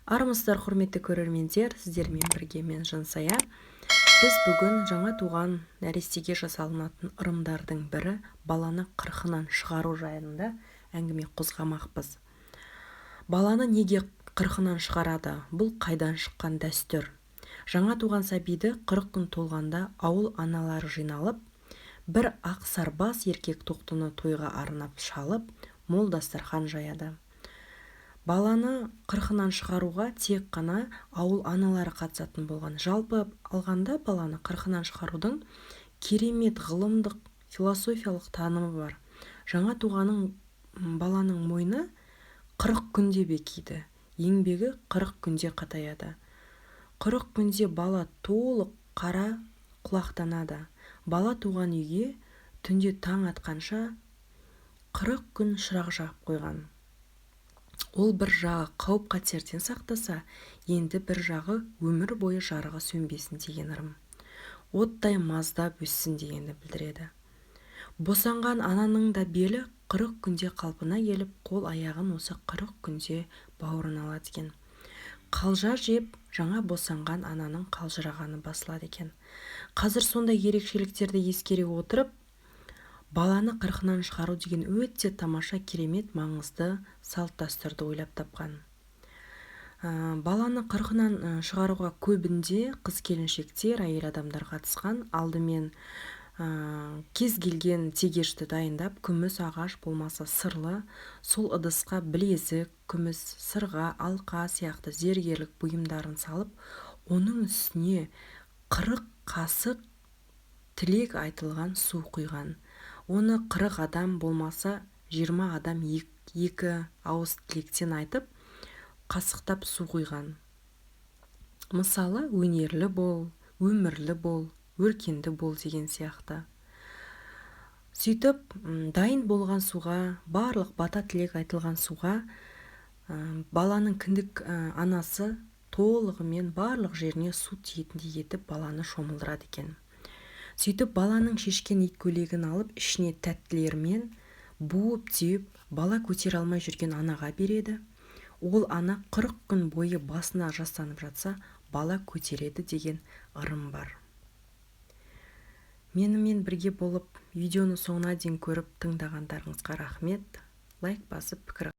Армысыздар, құрметті көрермендер! Сіздермен бірге мен, Жансая. Біз бүгін жаңа туған нәрестеге жасалынатын ырымдардың бірі – баланы қырқынан шығару жайында әңгіме қозғамақпыз. Баланы неге қырқынан шығарады? Бұл қайдан шыққан дәстүр? Жаңа туған сәбиді 40 күн толғанда ауыл аналары жиналып, бір ақ сарбас еркек тоқтыны тойға арнап шалып, мол дастархан жаяды. Баланы қырқынан шығаруға тек қана ауыл аналары қатысатын болған. Жалпы алғанда, баланы қырқынан шығарудың керемет ғылымдық, философиялық танымы бар. Жаңа туғаның баланың мойны 40 күнде бекиді, еңбегі 40 күнде қатаяды. 40 күнде бала толық қара құлақтанады. Бала туған үйге түнде таң атқанша 40 күн шырақ жағып қойған. Ол бір жағы қауіп-қатерден сақтаса, енді бір жағы өмір бойы жарығы сөнбесін деген ырым. Оттай маздап өссін дегенді білдіреді. Босанған ананың да белі 40 күнде қалпына келіп, қол аяғын осы 40 күнде бауырына алады екен. Қалжа жеп, жаңа босанған ананың қалжырағаны басылады екен. Қазір сондай ерекшеліктерді ескере отырып, баланы қырқынан шығару деген өте тамаша, керемет, маңызды салт дәстүрді ойлап тапқан. Баланы қырқынан шығаруға көбінде қыз келіншектер, әйел адамдар қатысқан. Алдымен кез келген тегешті дайындап, күміс, ағаш болмаса сырлы, сол ыдысқа білезік, күміс сырға, алқа сияқты зергерлік бұйымдарын салып, оның үстіне 40 қасық тілек айтылған су құйған. Оны 40 адам болмаса 20 адам екі ауыз тілектен айтып, қасықтап су құйған. Мысалы, «өнерлі бол», «өмірлі бол», «өркенді бол» деген сияқты. Сөйтіп, дайын болған суға, барлық бата тілек айтылған суға баланың кіндік анасы толығымен барлық жеріне су тиетіндей етіп баланы шомылдырады екен. Сөйтіп, баланың шешкен ит көйлегін алып, ішіне тәттілермен буып түйіп, бала көтере алмай жүрген анаға береді. Ол ана 40 күн бойы басына жастанып жатса, бала көтереді деген ырым бар. Менімен бірге болып, видеоны соңына дейін көріп, тыңдағандарыңызға рахмет. Лайк басып, пікір